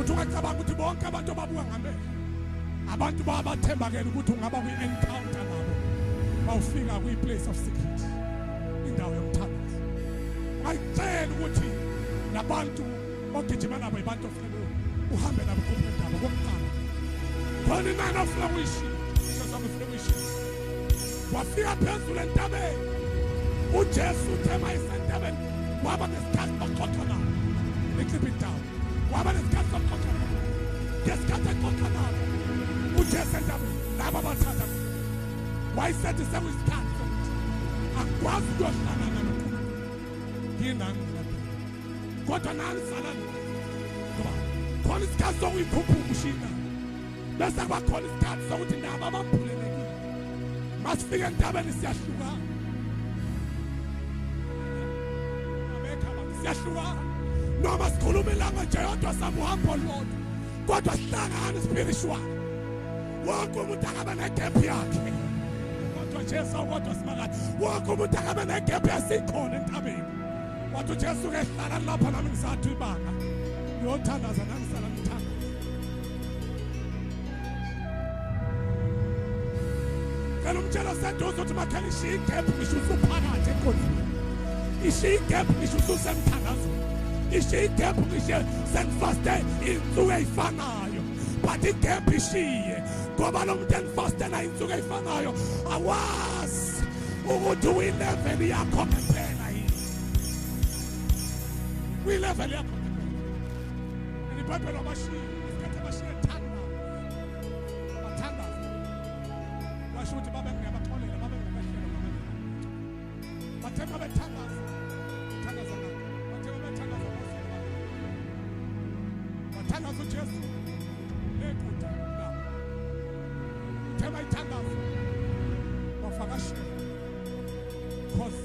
Futhi ungacabanga ukuthi bonke abantu ababuka ngamehlo abantu babathembakele ukuthi ungaba kwi-encounter nabo bawufika kwi-place of secret, indawo yomthandazo. Ungayitshela ukuthi nabantu ogijima nabo ibantu ofanele uhambe nabo khuphe indaba kokuqala. Khona inani ofuna kuyishiya, isho kuyishiya. Wafika phezulu entabeni uJesu, uthe mayesentabeni waba nesikhathi sokuxoxa nabo. Clip it down. Waba nesikhathi sokuxoxa nabo. Ngesikhathi exoxa nabo uJesu entabeni, laba bathatha wayesethi sekuyisikhathi sokuthi akukwazi ukuyohlangana noNkulunkulu nginani lapha, kodwa nani salani, ngoba khona isikhathi sokuyikhuphuka ushinda, bese kuba khona isikhathi sokuthi nabo abambulelekile masifike entabeni siyahlukana. Abekho abantu, siyahlukana noma sikhuluma ilanga nje yodwa, samuhambo lodwa, kodwa sihlangane spiritual. Wonke umuntu akabe negap yakhe, kodwa Jesu, kodwa simakathi wonke umuntu akabe negap yasikhona entabeni. Wathi uJesu ke, hlala lapha nami ngisathi ibanga ngiyothandaza, nami sala ngithandaza. Cela umtshela seduze ukuthi makhela ishiye igap ngisho usuphakathi enkonzweni, ishiye igap ngisho ususemthandazweni, ishiye igap ngisho senifaste iy'nsuku ey'fanayo, but igap ishiye, ngoba lo muntu enifaste naye iy'nsuku ey'fanayo awazi ukuthi uyi-level yakho ngempela yini, uyi-level yakho ngempela. And iBhayibheli wabashiya isikhathi abashiya ethandaza, bathandaza, washo ukuthi babe ngiyabaxolela, babe ngiyabehlelo ngamanye. Bathe babethandaza, thandaza ngakho, bathe babethandaza, wathandaza uJesu lekude nabo. Uthe bayithandaza wavakashela, cause